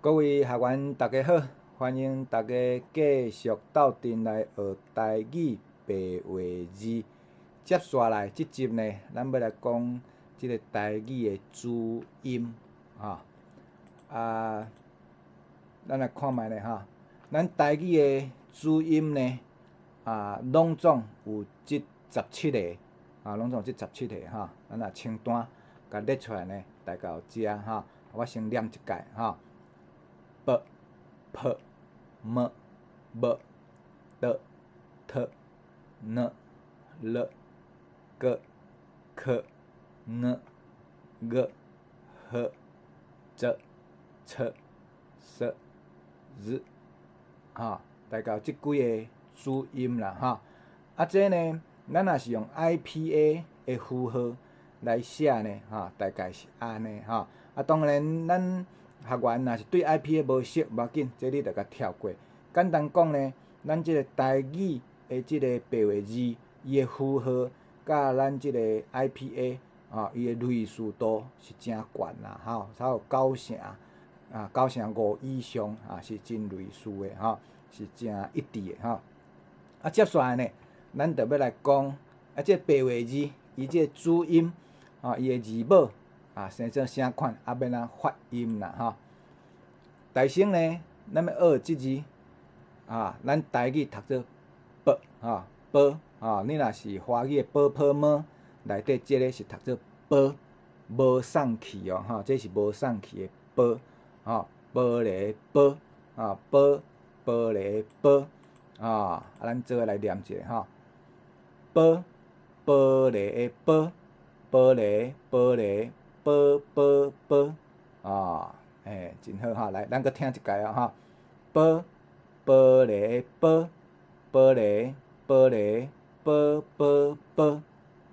各位學員大家好，歡迎大家繼續鬥陣來學台語白話字。接紲來這集呢，咱欲來講這个台語的子音，吼。啊，咱來看覓咧吼，咱台語的子音呢，啊，攏總有這十七个，啊，攏總有這十七個吼。咱若清單共列出來呢，大家有知吼。我先念一擺吼。B、P、M、B、T、T、N、L、G、K、N、G、H、Z、Ch、S、Z，吼，大概有這幾个子音啦，吼。啊，這呢，咱若是用 IPA 的符號來寫呢，吼，大概是按呢，吼。啊，當然，咱學員若是對 IPA 無熟，無要緊，這你著共跳過。簡單講呢，咱這个台語的這个白話字，伊的符號佮咱這个 IPA，吼，伊的類似度是誠懸啦，吼，差有九成，啊，九成五以上，啊，是真類似的，吼，是誠一致的，吼。啊，接紲來呢，咱就欲來講，啊，這个白話字，伊這个子音，吼，伊的字母，啊，生做啥款，啊，欲按怎發音啦，吼。首先呢，咱欲學這字，啊，咱台語讀做 ㄅ，吼，ㄅ，吼，你若是華語的 ㄅ、ㄆ、ㄇ，內底這个是讀做 ㄅ，無送氣哦，吼，這是無送氣的 ㄅ，吼，玻璃的玻，吼，ㄅ，玻璃的玻，吼，啊，咱做伙來念一下吼，ㄅ，玻璃的玻，玻璃，玻璃，ㄅ ㄅ ㄅ，哦，欸，真好吼，來，咱閣聽一擺哦，吼，ㄅ，玻璃的玻，玻璃，玻璃，ㄅ ㄅ ㄅ，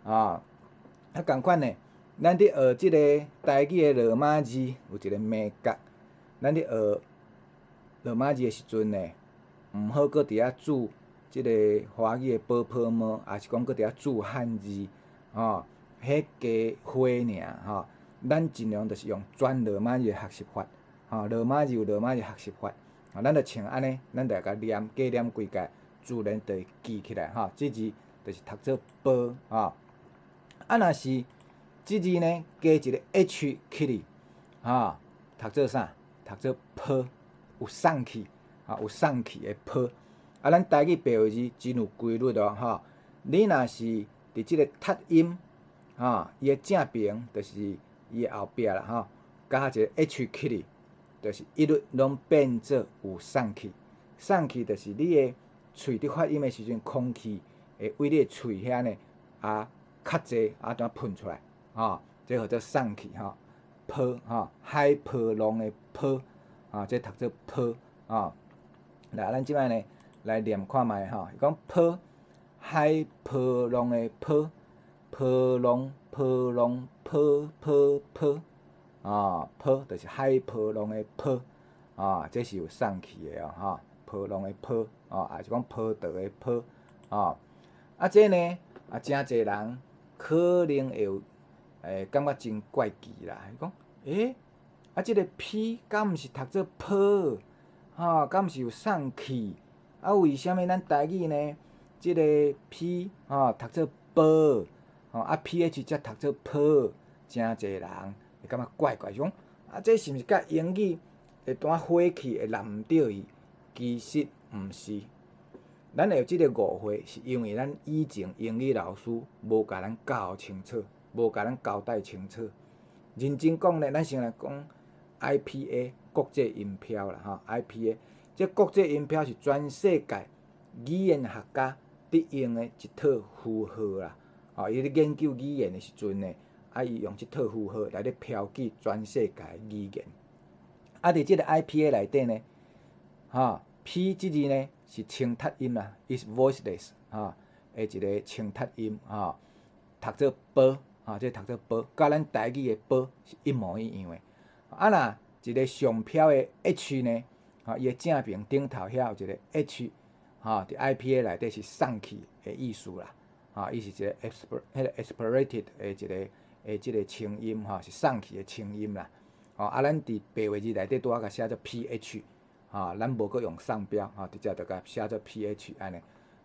啊，啊仝款呢，咱佇學這个台語的羅馬字有一个眉角，咱佇學羅馬字的時陣呢，毋好閣佇遐注這个華語的 ㄅ、ㄆ、ㄇ，抑是講閣佇遐注漢字，吼，彼加花爾吼。咱盡量就是用全羅馬字的學習法，吼，羅馬字有羅馬字學習法，啊，咱就像按呢，咱就共念，加念幾擺，自然就會記起來，吼。這字就是讀做 ㄅ，吼。啊，若是這字呢，加一个 H 起去，吼，讀做啥？讀做 ㄆ，有送氣，吼，有送氣的 ㄆ。啊，咱台語白話字真有規律哦，吼。你若是佇這个讀音，吼，伊的正爿就是伊的後壁啦，吼，加一个 H 起去，就是一律攏變做有送氣。送氣就是你的喙佇發音的時陣，空氣會對你的喙遐呢，啊，較濟啊，怎噴出來，吼，這號做送氣吼，波吼，海波浪的波，啊，這讀做 ㄆ，吼。來，咱這擺呢來念看覓吼，伊講波，海波浪的波，波浪波浪波波波，啊，波就是海波浪的波，啊，這是有送氣的哦，吼，波浪的波，啊，抑是講葡萄的葡，啊，啊，這呢，啊，誠濟人可能會有，欸，感覺真怪奇啦，伊講，欸，啊，這个 P 敢毋是讀做 ㄆ，吼，敢毋是有送氣？啊，為啥物咱台語呢？這个 P 吼讀做 ㄅ，吼，啊 PH 才讀做 ㄆ，誠濟人會感覺怪怪，想講啊，這是毋是佮英語會拄仔火去會念毋著伊？其實毋是，咱會有這个誤會，是因為咱以前英語老師無共咱教清楚，無共咱交代清楚。認真講呢，咱先來講 IPA 國際音標啦，吼，IPA 這國際音標是全世界語言學家佇用的一套符號啦。吼，伊咧研究語言的時陣呢，啊，伊用這套符號來咧標記全世界語言。啊，佇這个 IPA 內底呢，吼，P 這字呢是清讀音啦，is voiceless，吼，的一个清讀音，吼，讀做 ㄅ，吼，這讀做 ㄅ，佮咱台語的 ㄅ 是一模一樣的。啊，若一个上飄的 H 呢，吼，伊的正爿頂頭遐有一个 H，吼，佇 IPA 內底是送氣的意思啦，吼，伊是一個 彼个 aspirated 的一个的這个清音，吼，是送氣的清音啦。吼，啊，咱佇白話字內底拄仔共寫做 PH，吼，咱無閣用送標，吼，直接就共寫做 PH 按呢，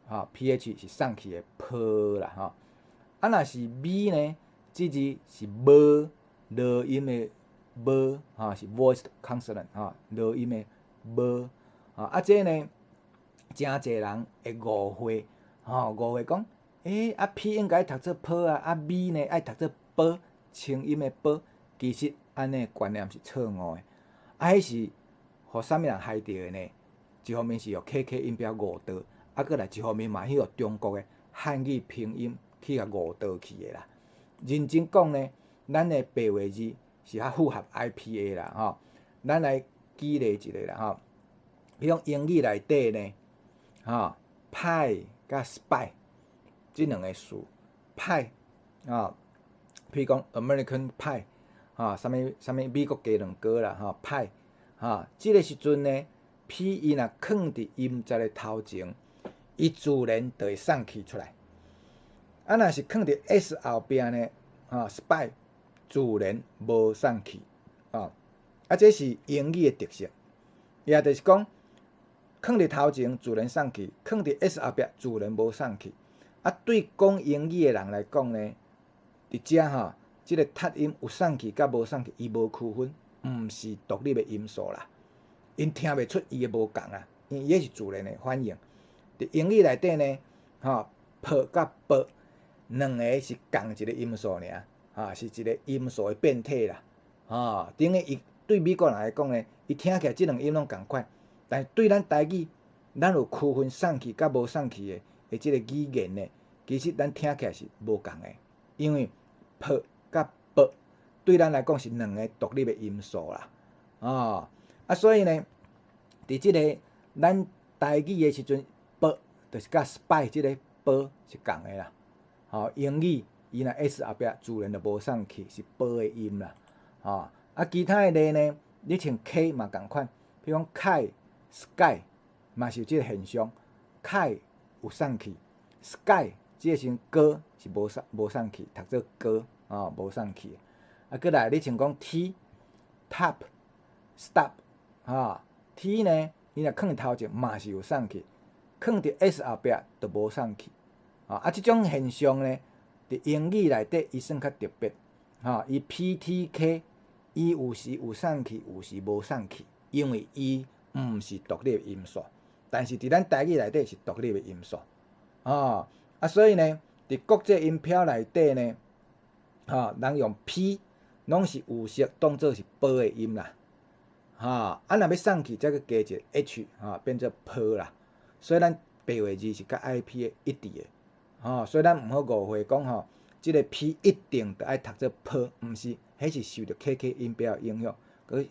吼，PH 是送去的 P 啦，吼。啊，若是 V 呢？這字是無濁音的無，吼，是 voiced consonant，吼，濁音的無，吼，啊，這呢，誠濟人會誤會，吼，誤會講，欸，啊 P 應該讀做 P 啊，啊 V 呢愛讀做 B，清音的 B，其實按呢觀念是錯誤的，啊，彼是予啥物人害著的呢？一方面是予 KK 音標誤導，啊，閣來一方面嘛，彼個中國的漢語拼音去共誤導去的啦。認真講呢，咱的白話字是較符合 IPA 啦，吼。咱來舉例一下啦，吼。比如講英語內底呢，吼，pie 佮 spy 這兩個詞，pie 啊，譬如講 American pie，吼，啥物啥物美國雞卵糕啦，吼，pie，吼，這個時陣呢，P 伊若囥佇音節的頭前，伊自然就會送氣出來。啊，若是囥佇 S 後壁呢，吼，spy 自然無送氣，吼，啊，這是英語的特色，也就是講，囥佇頭前自然送氣，囥佇 S 後壁自然無送氣。啊，對講英語的人來講呢，佇遮吼，這個讀音有送氣佮無送氣，伊無區分，毋是獨立的音素啦，𪜶聽袂出伊的無仝啊，因為伊是自然的反應。佇英語內底呢，吼，P 佮 B 兩个是仝一個音素爾，哈，是一個音素的變體啦，吼，等於伊對美國人來講呢，伊聽起來這兩個音攏仝款，但是對咱台語，咱有區分送氣佮無送氣的這個語言呢，其實咱聽起來是無仝的，因為 P 佮 B 對咱來講是兩個獨立的音素啦，哦，啊，所以呢，佇這個咱台語的時陣，B 就是佮 spy 這個 B 是仝的啦。吼，英語伊若 S 後壁自然就無送氣，是 B 的音啦。吼，啊，其他的例呢，你像 K 嘛仝款，比如講 K、sky 嘛是有這個現象，K 有送氣，sky 這個時陣哥是無送氣，讀做哥，吼，無送氣。啊，閣來你像講 T、top、stop，吼，T 呢，伊若囥佇頭前嘛是有送氣，囥佇 S 後壁就無送氣。啊，這種現象呢，佇英語內底伊算較特別，吼，伊 PTK 伊有時有送氣，有時無送氣，因為伊毋是獨立的音素，但是佇咱台語內底是獨立的音素，吼，啊，所以呢，佇國際音標內底呢，吼，人用 P 攏是有色當做是 B 的音啦，吼，啊，若欲送氣，才閣加一個 H，吼，變做 P 啦，所以咱白話字是佮 IPA 一致的。吼，所以咱毋好誤會講吼，這個 P 一定著愛讀做 P，毋是，彼是受著 KK 音標影響，閣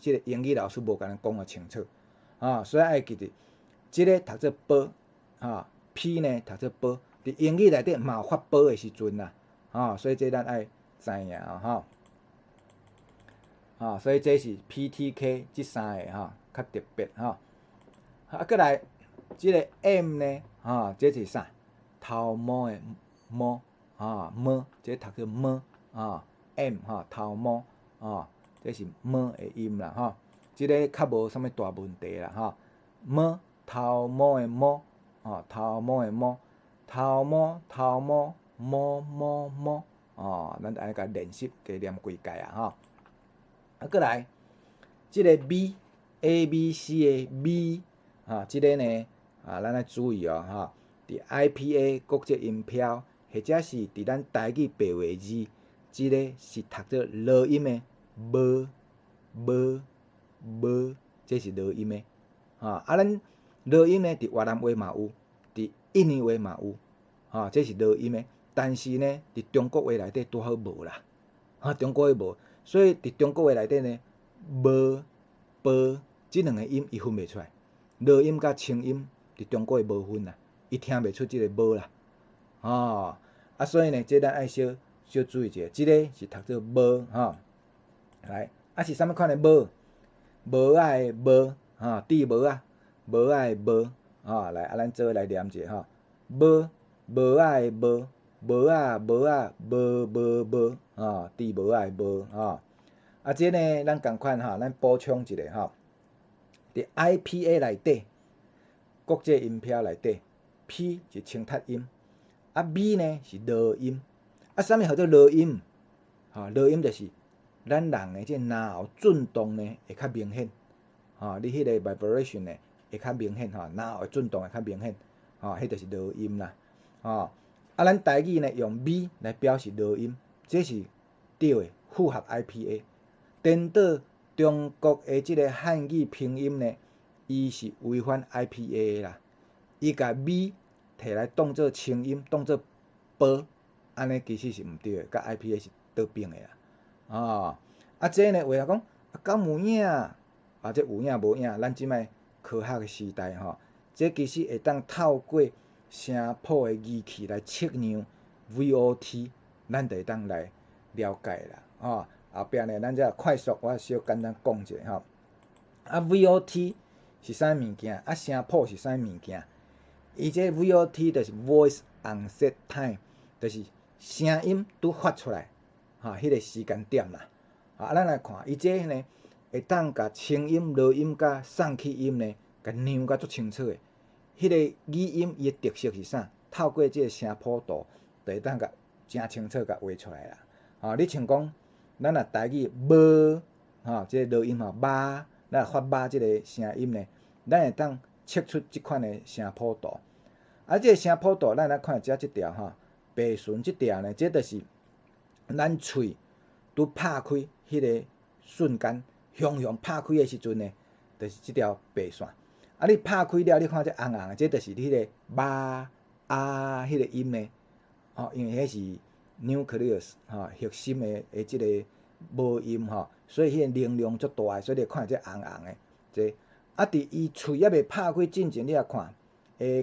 這個英語老師無共咱講予清楚，吼，所以愛記得，這個讀做 B，吼，P 呢讀做 B，佇英語內底嘛有發 B 的時陣啦，吼，所以這咱愛知影吼，吼，所以這是 PTK 這三个吼較特別吼，啊，閣來這個 M 呢，吼，這是啥？頭毛的毛，吼，毛，這讀做毛，吼，M 吼，頭毛，吼，這是毛的音啦，吼，這個較無啥物大問題啦，吼，毛，頭毛的毛，吼，頭毛的毛，頭毛，頭毛，毛毛毛，哦，咱就按呢共練習，加念幾擺啊，吼。啊，閣來，這個 B，A B C 的 B，吼，這個呢，啊，咱愛注意哦，吼。佇 IPA 國際音標，或者是佇咱台語白話字，這個是讀做濁音的無無無，這是濁音的，吼，啊，咱濁音的佇越南話嘛有，佇印尼話嘛有，吼，這是濁音的。但是呢，佇中國話內底拄好無啦，哈，中國話無，所以佇中國話內底呢，無、無這兩個音伊分袂出來，濁音佮清音佇中國話無分啦。伊聽袂出這個無啦，吼，啊，所以呢，這咱愛小小注意一下，這個是讀做無吼，來，啊是啥物款的無？無仔的無，吼，豬無仔，無仔的無，吼，來，啊，咱做伙來念一下吼，無，無仔的無，無仔無仔無無無，吼，豬無仔的無，吼，啊，這呢，咱仝款吼，咱補充一下吼。佇 IPA 內底，國際音標內底，P 是清讀音，啊 V 呢是濁音。啊，啥物號做濁音？吼，濁音就是咱人的這個嚨喉振動呢會較明顯。吼，你彼個 vibration 呢會較明顯吼，嚨喉振動會較明顯，吼，彼就是濁音啦。吼，啊，咱台語呢用 V 來表示濁音，這是對的，符合 IPA。顛倒中國的這個漢語拼音呢，伊是違反 IPA 的啦，伊共 V 提來當做清音，當做波，按呢其實是毋對的，佮 IPA 是倒反的啦。哦，啊，這呢話講，啊，敢有影？啊，這有影無影？咱這擺科學的時代吼，這其實會當透過聲譜的儀器來測量 VOT，咱就會當來了解啦。吼，後壁呢，咱才快速，我小簡單講一下吼。啊，VOT 是啥物件？啊，聲譜是啥物件？伊這 VOT 就是 Voice Onset Time，就是聲音拄發出來，吼，彼個時間點啦。啊，咱來看，伊這呢會當共清音、濁音佮送氣音呢，共量甲足清楚的。彼個語音伊的特色是啥？透過這個聲譜圖，就會當共誠清楚共畫出來啦。吼，你像講，咱若台語無，吼，這個濁音吼，肉，咱若發肉這個聲音呢，咱會當測出這款的聲譜圖。啊，這個聲譜圖，咱來看遮這條吼，白唇這條呢，這就是咱喙拄拍開彼個瞬間，雄雄拍開的時陣呢，就是這條白線。啊，你拍開了，你看這紅紅的，這就是你彼個肉啊彼個音呢。吼，因為彼是 nucleus 吼，核心的這個母音吼，所以彼個能量足大的，所以你看這紅紅的。這啊，佇伊喙猶未拍開進前，你來看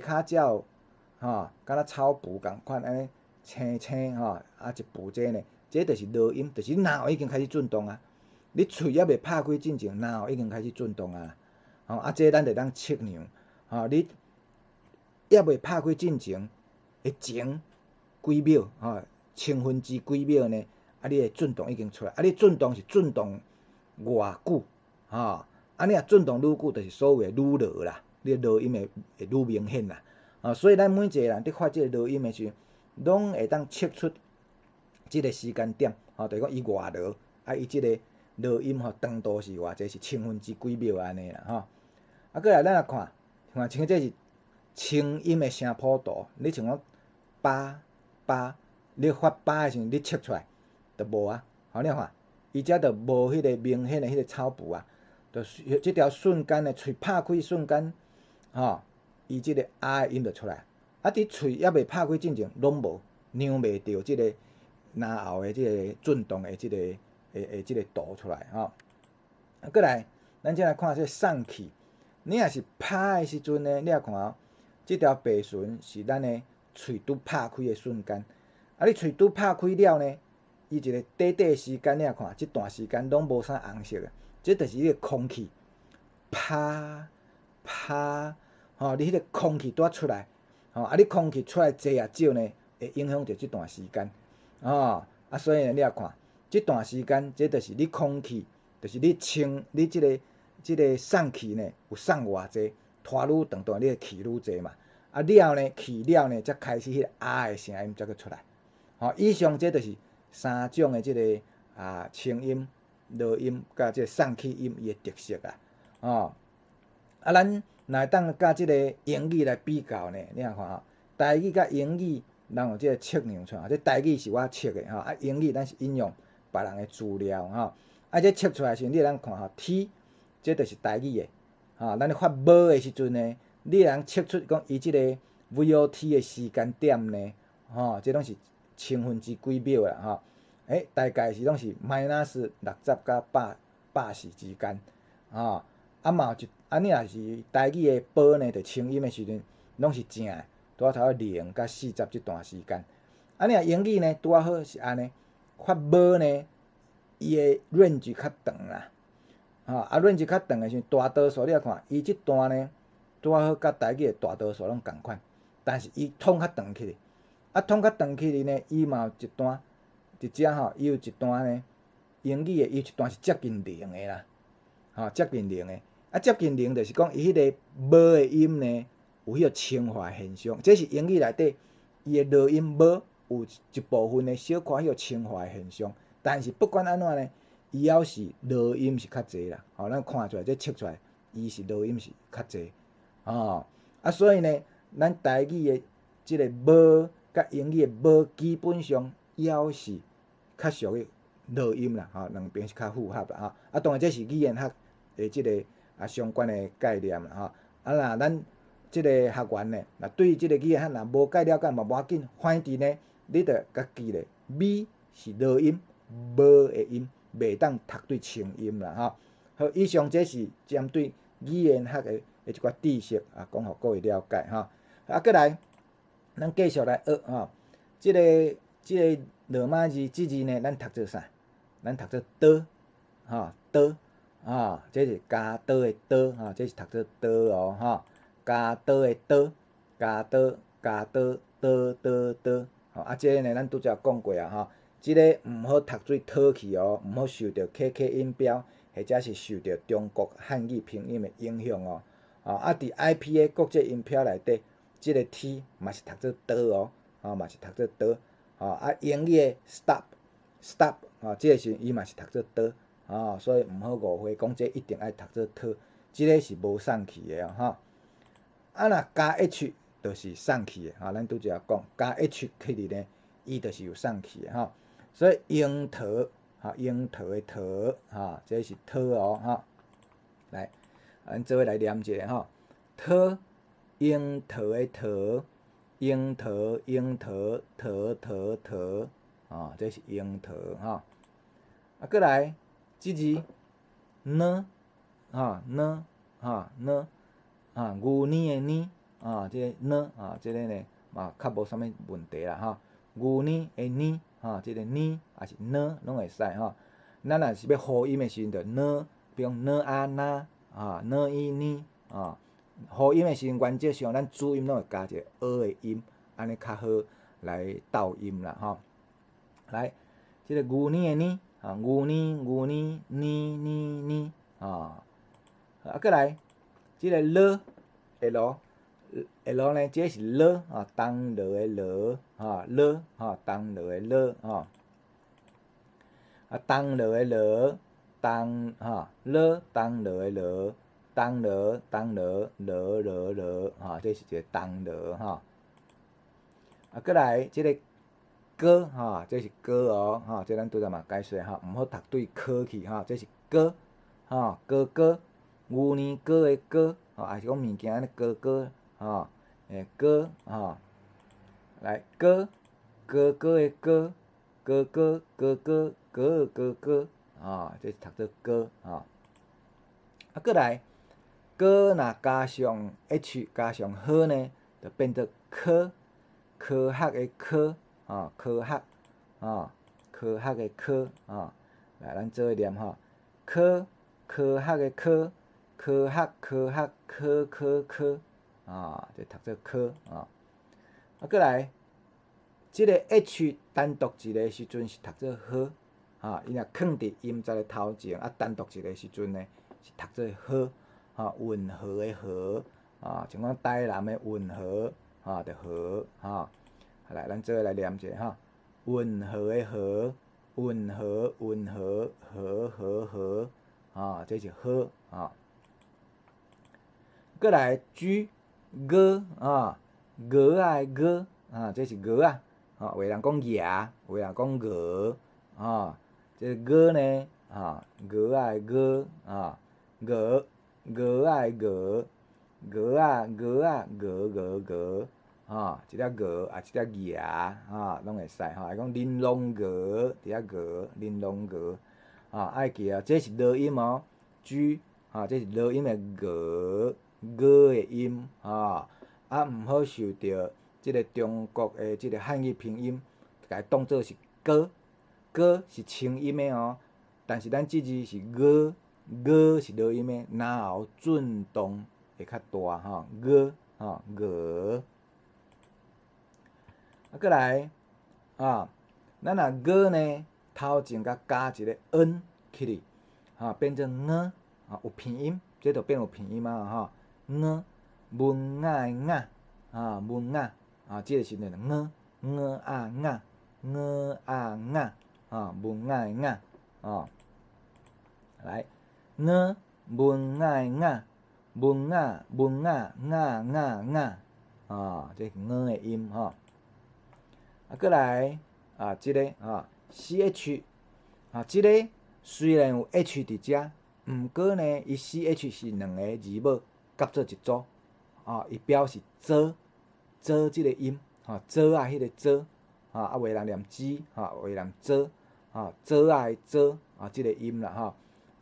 下跤才有吼，敢若草脯仝款按呢青青吼，啊一脯這呢，這就是濁音，就是你嚨喉已經開始振動啊。你喙猶未拍開進前，嚨喉已經開始振動啊。吼，啊，這咱就當測量，吼，你猶未拍開進前的前幾秒，吼，千分之幾秒呢？啊，你的振動已經出來，啊，你振動是振動偌久，吼，啊，你若振動愈久，就是所謂愈濁啦，你的濁音會愈明顯啦。啊，所以咱每一個人佇發這個濁音的時陣，攏會當測出這個時間點，吼，就是講伊偌濁，啊，伊這個濁音吼長度是偌濟，是千分之幾秒按呢啦，吼。啊，過來咱來看，看像這是清音的聲譜圖，你像講八八，你發八的時陣，你測出來就無啊，吼，你看，伊遮就無彼個明顯的彼個草脯啊，就這條瞬間的喙拍開瞬間，吼，伊這個啊的音就出來，啊，佇喙猶未拍開進前，攏無量袂著這個嚨喉的這個振動的這個的這個圖出來，吼。啊，過來，咱再來看這個送氣。你若是拍的時陣呢，你來看哦，這條白唇是咱的喙拄拍開的瞬間。啊，你喙拄拍開了呢，伊一個短短的時間，你來看，這段時間攏無啥紅色的，這就是你的空氣，拍拍，吼，你彼個空氣拄仔出來，吼，啊，你空氣出來濟抑少呢，會影響著這段時間，吼，啊，所以呢，你來看，這段時間，這就是你空氣，就是你清，你這個送氣呢，有送偌濟，拖愈長段，你的氣愈濟嘛。啊，了呢，氣了呢，才開始彼個啊的聲音才閣出來。吼，以上這就是三種的這個啊清音、濁音佮這個送氣音伊的特色啊。吼，啊，咱若會當佮這個英語來比較呢？你若看吼，台語佮英語，咱有這個測量出來，這台語是我測的吼，啊，英語咱是引用別人的資料吼。啊，這測出來時陣，你會當看吼，T，這就是台語的，吼，咱咧發無的時陣呢，你會當測出講伊這個 VOT 的時間點呢，吼，這攏是千分之幾秒啦，吼，欸，大概是攏是 minus 60佮180之間，吼，啊嘛有一，啊你若是台語的波呢，就清音的時陣，攏是正的，拄仔差不多0佮40這段時間。啊，你若英語呢，拄仔好是按呢，發無呢，伊的 range 較長啦。吼，啊，range 較長的時陣，大多數你來看，伊這段呢，拄仔好佮台語的大多數攏仝款，但是伊統較長去，啊，統較長去呢，伊嘛有一段，佇遮吼，伊有一段呢，英語的伊一段是接近零的啦，吼，接近零的。啊，接近零就是講伊彼個無的音呢，有彼個清化現象。這是英語內底伊的濁音無有一部分的小可彼個清化現象。但是不管按怎呢，伊猶是濁音是較濟啦。吼，咱看出來，這測出來，伊是濁音是較濟。吼，啊，所以呢，咱台語的這個無佮英語的無基本上猶是較屬於濁音啦，吼，兩邊是較符合啦，吼。啊，當然這是語言學的這個啊相關的概念啦，吼。啊，若咱這個學員呢，若對這個語言學若無介了解嘛無要緊，反正呢，你著共記咧，B 是濁音，無的音袂當讀對清音啦，吼。好，以上這是針對語言學的一寡知識啊，講予各位了解吼。啊，閣來，咱繼續來學吼。這個羅馬字這字呢，咱讀做啥？咱讀做刀，吼刀，吼，這是鉸刀的刀，吼，這是讀做刀哦，吼，鉸刀的刀，鉸刀，鉸刀，刀刀刀，吼，啊，這個呢，咱拄才講過啊，吼，這個毋好讀做討去哦，毋好受著 KK 音標，或者是受著中國漢語拼音的影響哦，吼，啊，佇 IPA 國際音標內底，這個 T 嘛是讀做刀哦，吼，嘛是讀做刀，吼，啊，英語的 stop，stop，吼，這個時伊嘛是讀做刀，吼，所以毋好誤會，講這一定愛讀做討，這個是無送氣的哦，吼。啊，若加 H 就是送氣的，吼，咱拄才講加 H 起佇呢，伊就是有送氣的，吼。所以櫻桃，吼，櫻桃的桃，吼，這是討哦，吼。來，咱做伙來念一下吼，討，櫻桃的桃，櫻桃，櫻桃，桃桃桃，吼，這是櫻桃，吼。啊，閣來，這字，呢，吼，呢，吼，呢，啊，牛奶的奶，啊，這個呢，啊，這個呢嘛較無啥物問題啦，吼。牛奶的奶，吼，這個呢抑是呢，攏會使吼。咱若是欲呼音的時陣，就呢，比如講呢啊那，啊，呢伊呢，啊，呼音的時陣，原則上咱主音攏會加一個呃的音，按呢較好來鬥音啦，吼。來，這個牛奶的奶，啊，牛奶牛奶，呢呢呢，啊，啊，閣來，這個了，L L 呢，這是了，啊，銅鑼的鑼，哈，了，哈，銅鑼的鑼，吼。啊，銅鑼的鑼，銅，哈，了，銅鑼的鑼，銅鑼，銅鑼，鑼鑼鑼，哈，這是一個銅鑼，吼。啊，閣來，這個哥，吼，這是哥哦，吼，這咱拄才嘛解釋吼，毋好讀對科去，吼，這是哥，吼，哥哥，牛奶哥的哥，吼，抑是講物件按呢哥哥，吼，欸哥，吼，來哥，哥哥的哥，哥哥哥哥哥哥哥，吼，這是讀做哥，吼。啊，閣來，哥若加上 H 加上呵呢，就變做科，科學的科，吼，科學，吼，科學的科，吼，來，咱做伙念吼，科，科學的科，科學科學科科科，啊，這讀做科，啊，啊，閣來，這個 H 單獨一個時陣是讀做呵，啊，伊若囥佇音節的頭前，啊，單獨一個時陣呢是讀做呵，吼，運河的河，啊，像講台南的運河，啊，就河，吼，來，咱做伙來念一下吼，運河的河，運河運河河河河，啊，這是呵，啊。閣來 G 鵝啊，鵝仔的鵝啊，這是鵝仔，吼，有的人講鵝，有的人講鵝，啊，這個鵝呢，啊，鵝仔的鵝啊，鵝鵝仔的鵝，鵝仔鵝仔鵝鵝鵝，啊，一粒鵝啊，一粒鵝啊，攏會使吼，會講玲瑯鵝，佇遐鵝，玲瑯鵝，啊，愛記啊，這是濁音哦，G 啊，這是濁音的鵝。鵝的音，吼，啊，毋好受著這個中國的這個漢語拼音，共伊當做是哥，哥是清音的哦，但是咱這字是鵝，鵝是濁音的，然後震動會較大吼，鵝，吼，鵝。啊，閣來，啊，咱若鵝呢，頭前佮加一个 n 起去，哈，變做ㄛ，啊，有鼻音，這就變有鼻音啊，吼，ㄛ，文雅的雅，啊，文雅，啊，這個時陣ㄛ，ㄛ啊雅，ㄛ啊雅，啊，文雅的雅，哦，來，ㄛ，文雅的雅，文雅，文雅，雅雅雅，啊，這是ㄛ的音吼。啊，閣來啊，這個啊，ch 啊，這個雖然有 h 佇遮，毋過呢，伊 ch 是兩个字母夾做一組，啊，伊表示遮遮這個音，吼，遮仔彼個遮，啊，有的人念遮，吼，有的念遮，吼，遮仔的遮，啊，這個音啦，吼，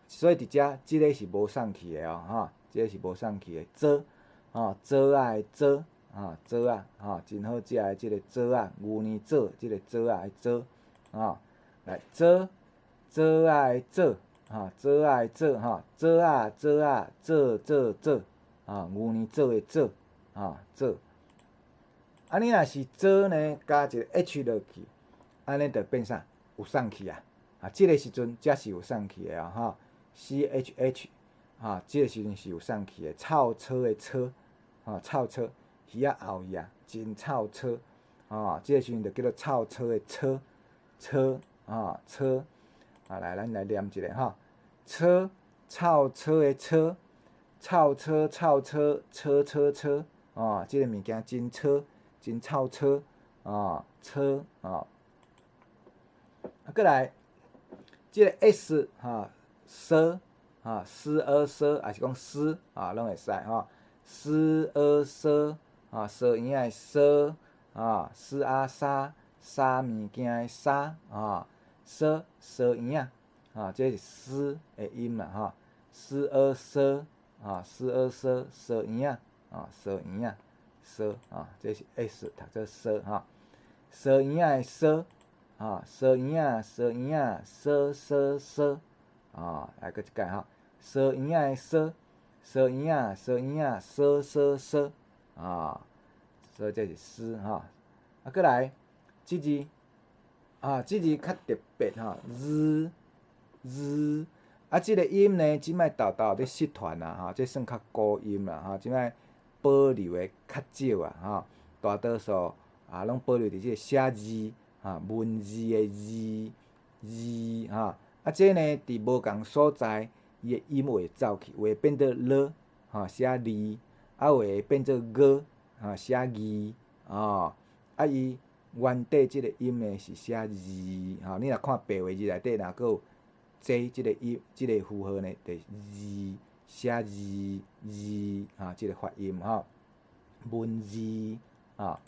所以佇遮這個是無送去的哦，吼，這個是無送去的，遮，吼，遮仔的遮。啊，苧仔，吼，真好食的這個苧仔，牛奶做這個苧仔的苧，吼，來苧，苧仔的苧，吼，苧仔的苧，吼，苧仔苧仔，做做做，啊，牛奶做的做，啊，做。啊，你若是苧呢，加一个 h 落去，按呢就變啥？有送去啊！啊，這個時陣才是有送去的啊，吼，c h h，啊，這個時陣是有送去的，臭車的車，啊，臭車。魚仔後去啊，真臭車，啊，這個時陣就叫做臭車的車，車啊車，啊來，咱來念一下吼，車，臭車的車，臭車臭車車車車，啊，這個物件真車，真臭車，啊車啊，啊閣來，這個 s 哈，s 哈，s 呃 s，抑是講斯啊，攏會使吼，s 呃 s。啊，踅嬰仔的踅，啊，斯啊沙，沙物件的沙，啊，踅踅嬰仔，啊，這是斯的音啦，吼，斯呃踅，啊，斯呃踅，踅嬰仔，啊，踅嬰仔，踅，啊，這是 s 讀做踅，吼，踅嬰仔的踅，啊，踅嬰仔，踅嬰仔，踅踅踅，啊，來閣一擺吼，踅嬰仔的踅，踅嬰仔，踅嬰仔，踅踅踅。啊，所以這是斯吼，啊，閣來，這字啊，這字較特別吼，z z，啊，這個音呢，這擺沓沓咧失傳啊，吼，這算較古音啦，吼，這擺保留的較少啊，吼，大多數啊，攏保留佇這個寫字，哈，文字的字字，哈，啊，這呢，佇無仝所在，伊的音會走去，有的變做 l，吼，寫字。啊，有的變做 g，啊，寫字，哦，啊，伊原底這個音呢是寫字，吼，你若看白話字內底，若閣有這這個音，這個符號呢，就是字，寫字字，啊，這個發音吼，文字，啊，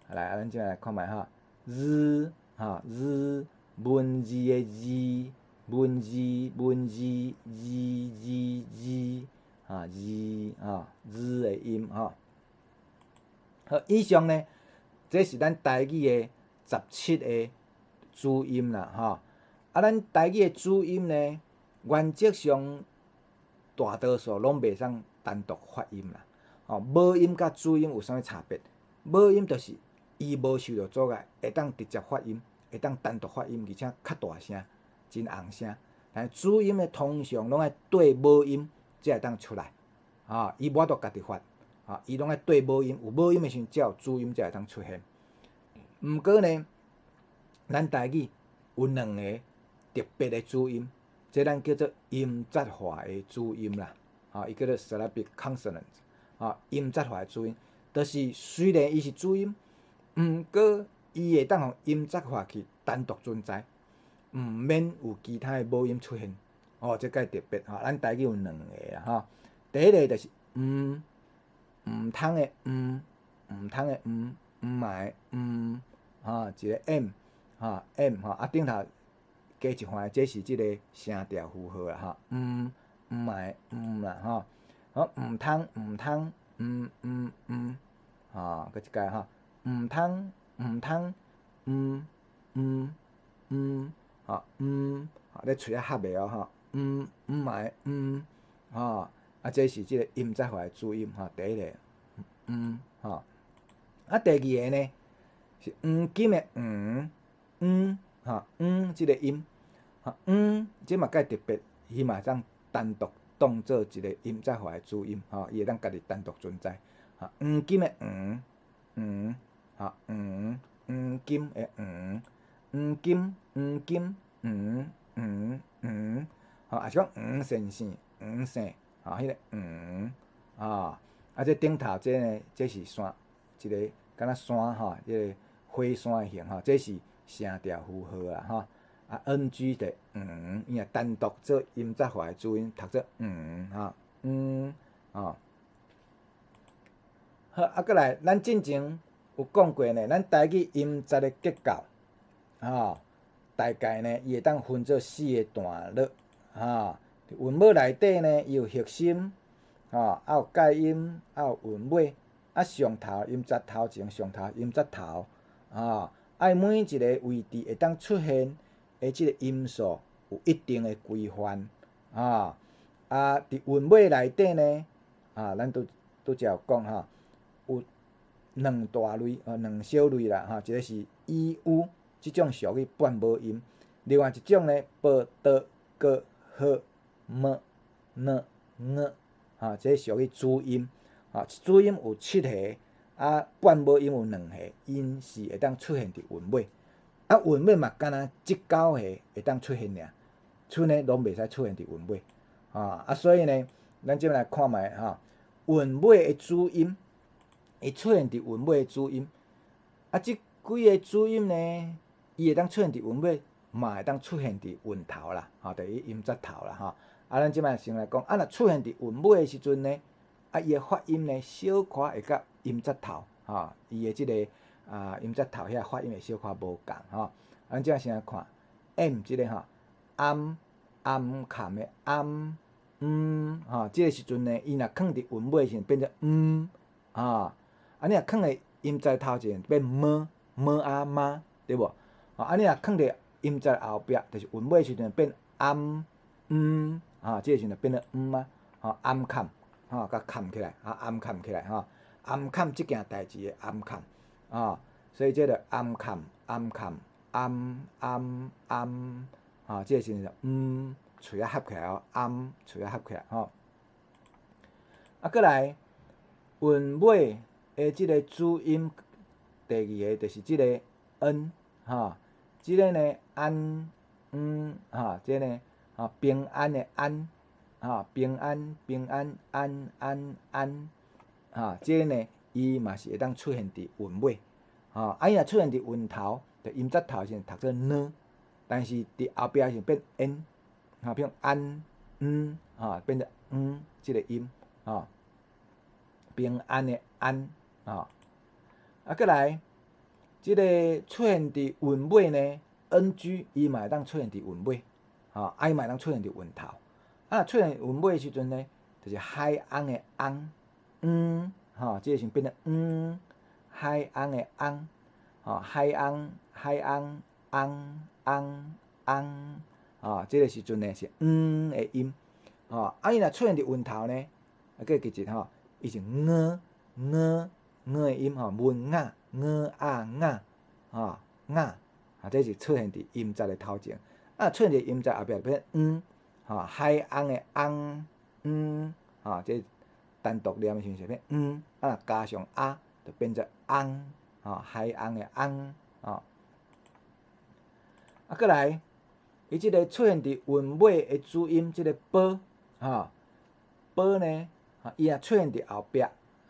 來，啊，咱這來看覓哈，z，哈，z，文字的字，文字文字字字字。啊，字啊，字的音吼。好，以上呢，這是咱台語的17個主音啦，吼。啊，咱台語的主音呢，原則上大多數攏袂使單獨發音啦。吼，母音佮主音有啥物差別？母音就是伊無受著阻礙，會當直接發音，會當單獨發音，而且較大聲，真紅聲。但主音呢，通常攏愛綴母音才會當出來，啊，伊無法度家己發，啊，伊攏愛綴母音，有母音的時陣，才有主音才會當出現。毋過呢，咱台語有兩個特別的主音，這咱叫做音節化的主音啦，啊，伊叫做 syllabic consonant，啊，音節化的主音，就是雖然伊是主音，毋過伊會當予音節化去單獨存在，毋免有其他的母音出現。哦，這較特別吼，咱台語有兩個啦吼。第一個就是毋，毋通的毋，毋通的毋，毋嘛的毋，吼，一個 M，吼 M 吼，啊頂頭加一橫，這是這個聲調符號啦吼，毋，毋嘛的毋啦吼，好，毋通毋通，毋毋毋，吼，閣一擺吼，毋通毋通，毋毋毋，吼毋，吼你喙仔合的哦吼。毋毋嘛的毋，吼，啊，這是這個音節化的主音吼，第一個毋吼，啊，第二個呢是黃金的黃，黃，吼，黃這个音，吼，黃，這嘛較特別，伊嘛當單獨當做一個音節化的子音，吼，伊會當家己單獨存在。吼，黃金的黃，黃，吼，黃，黃金的黃，黃金，黃金，黃，黃，黃，吼，抑是講黃先生，黃姓，吼，彼个黃，吼，啊，這頂頭這呢，這是山，一个敢若山吼，這个火山的形吼，這是聲調符號啊，吼。啊，ng 就黃，伊若單獨做音節化的子音，讀做黃，吼，黃，吼。好，啊，閣來，咱進前有講過呢，咱台語音節的結構，吼，大概呢，伊會當分做四个段落，吼。韻母內底呢，伊有核心，吼，啊有介音，啊有韻尾，啊上頭音節頭前，上頭音節頭，吼，啊每一个位置會當出現的這个音素有一定的規範，吼，啊，佇韻尾內底呢，啊，咱拄拄才有講吼，有兩大類，兩小類啦，吼，一个是 i、u 這種屬於半母音，另外一種呢，b、d、g、h、m、n、ng，吼，這屬於子音，吼，子音有七个，啊，半母音有兩個，𪜶是會當出現佇韻尾，啊，韻尾嘛，干焦這九个會當出現爾，賰呢攏袂使出現佇韻尾，啊，所以呢，咱這擺來看覓吼，韻尾的子音，會出現佇韻尾的子音，啊，這幾个子音呢，伊會當出現佇韻尾，嘛會當出現佇韻頭啦，吼，佇音節頭啦，吼。啊，咱這擺先來講，啊，若出現佇韻尾的時陣呢，啊，伊的發音呢，小可會佮音節頭，吼，伊的這个啊音節頭遐發音會小可無仝，吼。咱這擺先來看 M 這个吼，暗暗崁的暗，嗯，吼，這个時陣呢，伊若囥佇韻尾時陣變做毋，吼，啊，你若囥佇音節頭前變麼麼啊媽，對無？啊，你若囥佇音節後壁，就是韻尾時陣變暗毋，吼，這个時陣就變做毋啊，吼，暗崁，吼，共崁起來，啊，暗崁起來，吼，暗崁這件代誌的暗崁，吼，所以這個暗崁暗崁暗暗暗，吼，這個時陣就毋，喙仔合起來哦，暗喙仔合起來，吼。啊，閣來韻尾的這个子音，第二个就是這个 n，吼，這个呢安嗯，吼，這个呢，吼平安的安，吼平安平安安安安，吼，這个呢，伊嘛是會當出現佇韻尾，吼，啊伊若出現佇韻頭，就音節頭時讀做呢，但是佇後壁時變 n，吼，比如安嗯，吼變做嗯這个音，吼，平安的安，吼，啊閣來，這个出現佇韻尾呢，ng 伊嘛會當出現佇韻尾，吼，啊伊嘛會當出現佇韻頭，啊出現韻尾的時陣呢，就是海翁的翁，嗯，吼，這個時陣變做嗯，海翁的翁，吼，海翁海翁翁翁翁，吼，這個時陣呢是嗯的音，吼，啊伊若出現佇韻頭呢，啊閣記一吼，伊是ㄤ ㄤ ㄤ的音吼，文雅ㄤ啊雅，吼雅，啊這是出現佇音節的頭前，啊出現佇音節後壁變嗯，吼海翁的翁，嗯，吼這單獨念的時陣是變嗯，啊加上啊，就變做翁，吼海翁的翁，吼。啊，閣來，伊這个出現佇韻尾的子音，這个波，吼，波呢，伊若出現佇後壁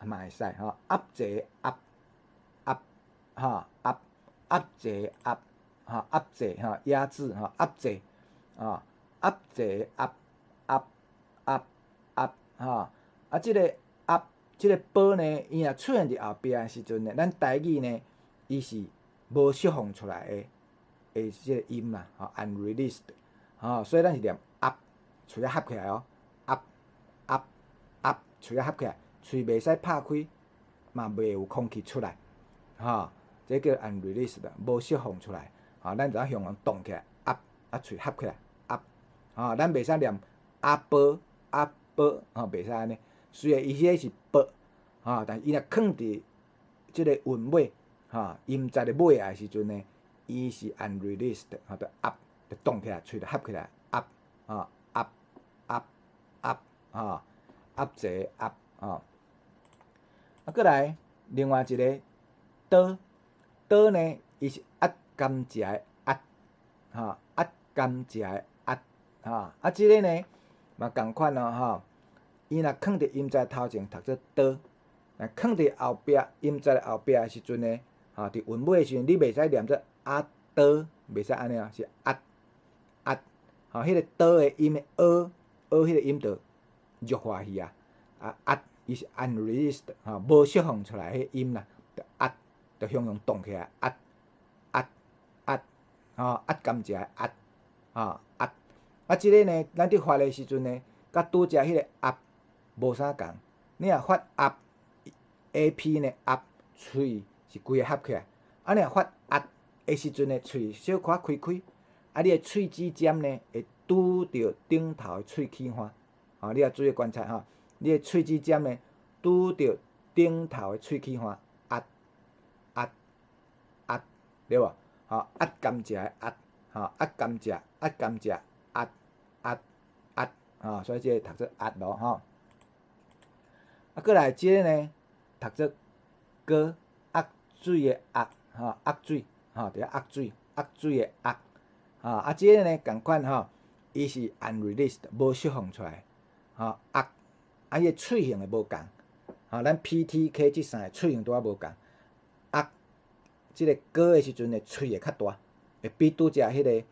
嘛會使吼，鴨濟鴨鴨，吼鴨鴨濟鴨，吼鴨濟吼鴨子吼鴨濟，吼鴨濟鴨鴨鴨鴨，吼啊這个鴨這个波呢，伊若出現佇後壁的時陣呢，咱台語呢，伊是無釋放出來的的這個音啦，吼，unreleased，吼，所以咱是念鴨，喙仔合起來哦，鴨鴨鴨，喙仔合起來，喙袂使拍開，嘛袂有空氣出來，吼，這叫 unreleased，無釋放出來，吼，咱就愛向予動起來，鴨，啊喙合起來，鴨，吼，咱袂使念阿波阿波，吼，袂使按呢。雖然伊彼个是波，吼，但伊若囥佇這个韻尾，吼，音節的尾仔的時陣呢，伊是 unreleased，吼，就壓，就動起來，喙就合起來，壓，吼，壓，壓，壓，吼，壓濟壓，吼。啊，閣來另外一個刀，刀呢，伊是壓甘蔗的壓，吼，壓甘蔗的壓，吼，啊，這个呢嘛仝款咯，吼，伊若囥佇音節頭前讀做刀，若囥佇後壁音節後壁的時陣呢，吼，佇韻尾的時陣，你袂使念做阿刀，袂使按呢哦，是壓壓，吼，彼个刀的音的呃，呃，彼个音就弱化去啊，啊壓，伊是 unreleased，吼，無釋放出來彼音啦，就壓，就雄雄動起來，壓壓壓，吼，壓甘蔗的壓，吼壓，啊，這個呢，咱佇發的時陣呢，佮拄才彼个壓無啥仝。你若發壓 A P 呢，壓喙是規个合起來，啊，你若發壓的時陣呢，喙小可開開，啊，你的喙齒尖呢會拄著頂頭的喙齒環，吼，你要注意觀察吼，你的喙齒尖呢拄著頂頭的喙齒環，壓壓壓，對無？吼，壓甘蔗的壓，吼，壓甘蔗，壓甘蔗，壓壓壓，吼，所以這个讀做壓咯，吼。啊，閣來這个呢，讀做哥，壓水的壓，吼，壓水，吼，佇遐壓水，壓水的壓，吼，啊，這个呢仝款吼，伊是 unreleased，無釋放出來，吼，壓，啊，伊的喙型會無仝，吼，咱 P、T、K 這三个喙型拄仔無仝，壓，這个哥的時陣呢，喙會較大，會比拄才彼个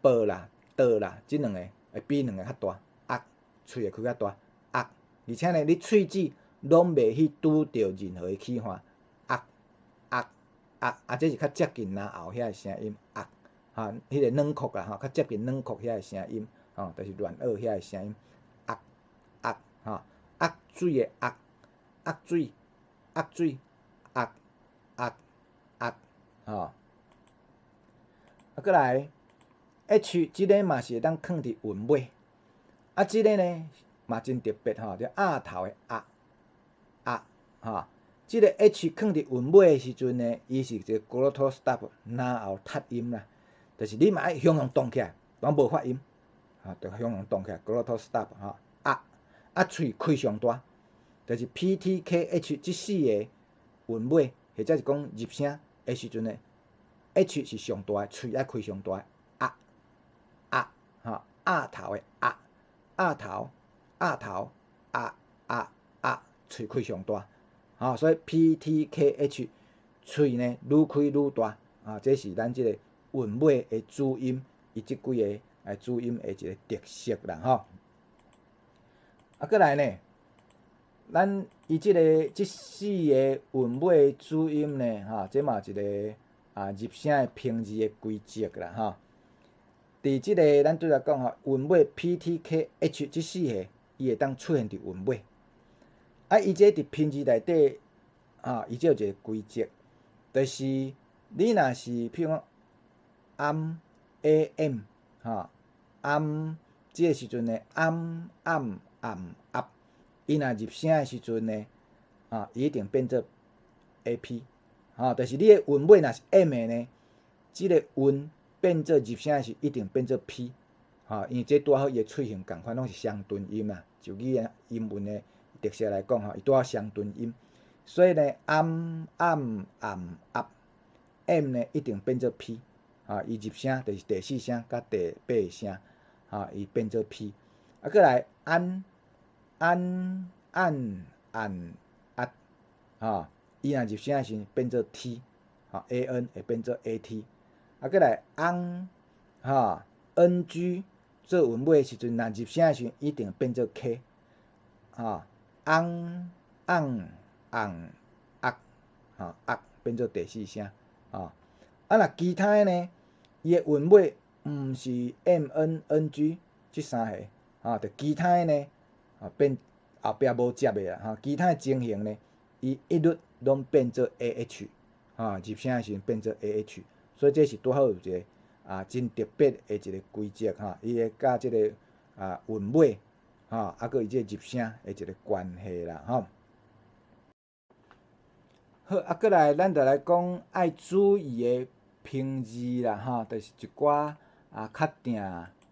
波啦、刀啦，這兩個會比兩个較大，壓，喙會開較大，壓，而且呢，你喙齒攏袂去拄著任何的齒環，壓壓壓，啊，這是較接近咽喉遐的聲音，壓，吼，彼个軟殼啦吼，較接近軟殼遐的聲音，吼，就是軟腭遐的聲音，壓壓，吼，壓水的壓，壓水，壓水，壓壓壓，吼。啊，閣來 H 這个嘛是會當囥佇韻尾，啊，這个呢嘛真特別吼，就鴨頭的鴨。鴨，吼，這个 H 囥佇韻尾的時陣呢，伊是一個 glottal stop 咽喉窒音啦，就是你嘛愛雄雄動起來，攏無發音，吼，就雄雄動起來 glottal stop 吼，鴨，啊，喙開上大，就是 P、T、K、H 這四个韻尾，或者是講入聲的時陣呢，H 是上大的，喙愛開上大，鴨，鴨，吼，鴨頭的鴨，鴨頭，鴨頭，鴨鴨鴨，喙開上大，吼，所以 P、T、K、H 喙呢愈開愈大，啊，這是咱這个韻尾的主音，伊這幾个主音的一個特色啦，吼。啊，閣來呢，咱伊這个這四个韻尾主音呢，吼，這嘛一個啊入聲的拼字的規則啦，吼。佇這个咱拄才講吼，韻尾 P、T、K、H 這四个，伊會當出現佇韻尾。啊，伊這佇拼字內底，啊，伊這有一個規則，就是你若是譬如講 am A M 吼，am 這个時陣呢，am am am 壓，伊若入聲的時陣呢，啊，伊一定變做 A P，吼，就是你的韻尾若是 M 的呢，這个韻變做入聲的時一定變做 P，吼，因為這拄好伊的喙型仝款，攏是雙唇音啊，就語言音韻的特色來講吼，伊拄好雙唇音，所以呢，am am am 壓 M 呢一定變做 P，啊，伊入聲就是第四聲佮第八聲，啊，伊變做 P，啊，閣來安安按按壓，吼，伊若入聲的時變做 T，吼，A N 會變做 A T，啊，閣來翁，吼，N G 做韻尾的時陣，若入聲的時陣一定變做 K，吼，翁按按壓，吼，壓變做第四聲，吼，啊，若其他的呢，伊的韻尾毋是 M N N G 這三个，吼，就其他的呢，啊變後壁無接的啦，吼，其他的情形呢，伊一律攏變做 A H，吼，入聲的時陣變做 A H，所以這是拄好有一個啊真特別的一個規則吼，伊會佮這个啊韻尾，吼，啊閣伊這個入聲的一個關係啦，吼。好，啊，閣來咱就來講愛注意的拼字啦，吼，就是一寡啊較定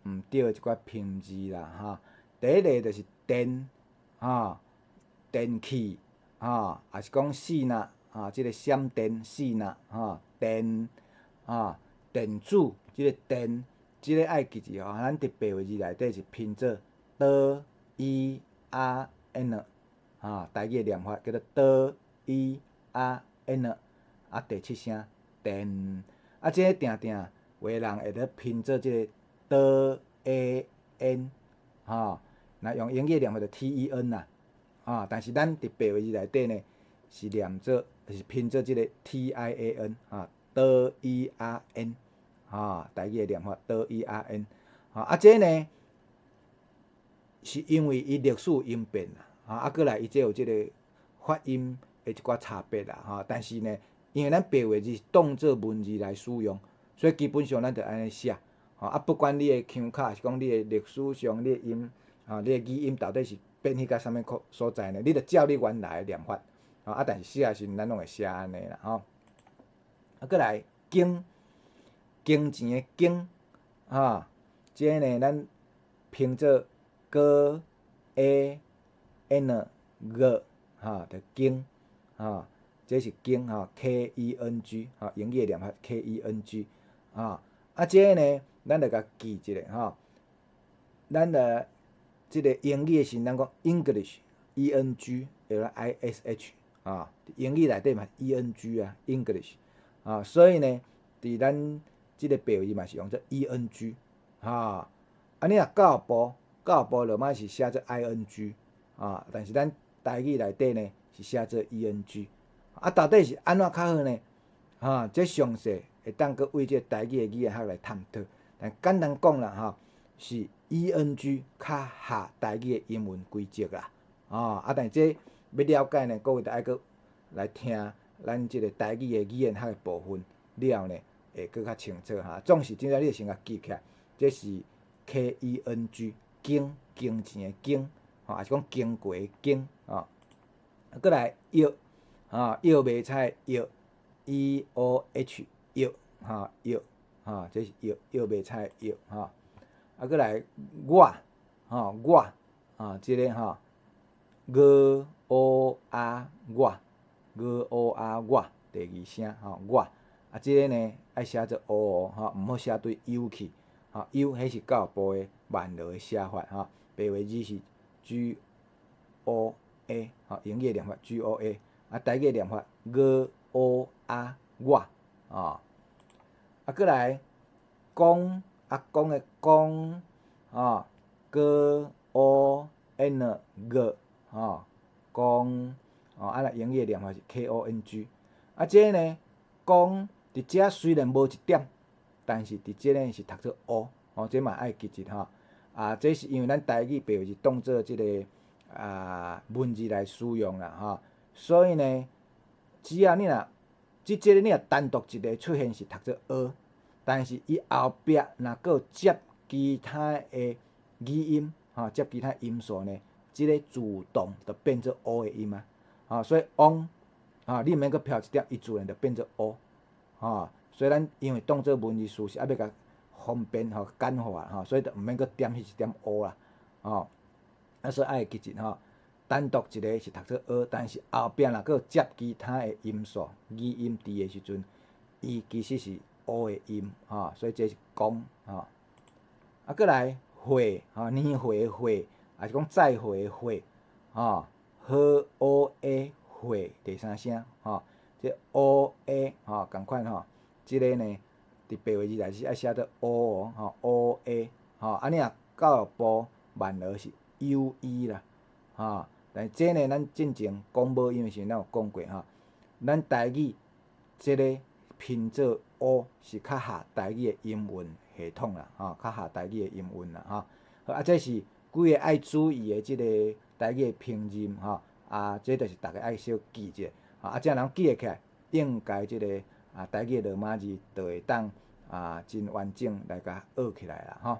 毋對的一寡拼字啦，吼。第一个就是電，吼，電器，吼，抑是講四若，吼，這個閃電四若，吼，電，吼，電子，這個電，這個愛記住吼，咱佇白話字內底是拼做 D E A N，吼，台語的念法叫做 D E A N，啊，第七聲電，啊，這個定定有的人會咧拼做這個 D A N，吼，若用英語念法就 T E N 啦，啊，但是咱佇白話字內底呢，是念做，是拼做這個 T I A N，啊，D E A N，啊，台語的念法 D E A N，啊，這呢是因為伊歷史有演變啦，啊，閣來伊這有這個發音的一寡差別啦，吼，但是呢，因為咱白話字是當做文字來使用，所以基本上咱就按呢寫，吼，啊，不管你的腔口，抑是講你的歷史上你的音，吼，你的語音到底是變去到啥物所在呢？你著照你原來的念法，吼，啊，但是寫的時陣咱攏會寫按呢啦，吼。啊，閣來經，金錢的金，吼，這個呢，咱拼做 G A N G，吼，就經，吼，這是經吼，K E N G，吼，英語的念法 K E N G，吼，啊，這個呢，咱著共記一下吼，咱的這個英語的時陣，咱講 English，E N G L I S H，啊，英語內底嘛 E N G 啊，English，啊，所以呢，佇咱這個白話字嘛是用做 E N G，哈，啊，你若教育部，教育部落嘛是寫做 I N G，啊，但是咱台語內底呢是寫做 E N G，啊，到底是按怎較好呢？哈，這詳細會當閣為這個台語的語言學來探討。但簡單講啦，吼，是 E N G 較合台語的音韻規則啦，哦，啊，但是這欲了解呢，各位著愛閣來聽咱這個台語的語言學的部分了呢，會閣較清楚哈。總是真正你先共記起來，這是 K E N G 經金錢的經，吼，抑是講經過的經，吼。啊，閣來藥，吼，藥賣菜的藥，E O H 藥，吼藥，吼，這是藥藥賣菜的藥，吼。啊，閣來我，吼我，啊，這個吼，G O A 我，G O A 我，第二聲吼我，啊，這個呢愛寫做 O 哦，吼，毋好寫對 U 去，吼 U 彼是教育部的萬樂的寫法，吼，白話字是 G O A，吼，英語的念法 G O A，啊，台語的念法 G O A 我，哦，啊，閣來公，阿公的公，吼，G O N G，吼，公，哦，啊，若英語的念法是 K O N G，啊，這個呢，公佇遮雖然無一點，但是佇這呢是讀做 O，哦，這嘛愛記住吼，啊，這是因為咱台語白話字當做這個啊文字來使用啦，吼，所以呢，只要你若這這個你若單獨一個出現是讀做 O，但是伊後壁若閣有接其他的語音，吼，接其他音素呢，這個自動就變做 O 的音啊，吼，所以翁，吼，你毋免閣飄一點，伊自然就變做 O，吼，所以咱因為當做文字事實，啊欲共方便吼簡化吼，所以就毋免閣點彼一點 O 啦，吼，啊所以愛記住吼，單獨一個是讀做 O，但是後壁若閣有接其他的音素語音佇的時陣，伊其實是 O 的音，吼，所以這是公，吼。啊，閣來會，吼，年會的會，抑是講再會的會，吼，H O A 會第三聲，吼，這 O A 吼仝款吼，這個呢，佇白話字內是愛寫做 O 哦，吼 O A，吼，啊你若教育部萬樂是 U E 啦，吼，但是這呢，咱進前講母音的時陣，咱有講過吼，咱台語這個拼做 O 是較合台語的音韻系統啦，吼，較合台語的音韻啦，吼。好，啊，這是幾個愛注意的這個台語的拼音，吼，啊，這就是逐家愛小記者，啊，這樣人記會起來，應該這個啊台語的羅馬字就會當啊真完整來共學起來啦，吼。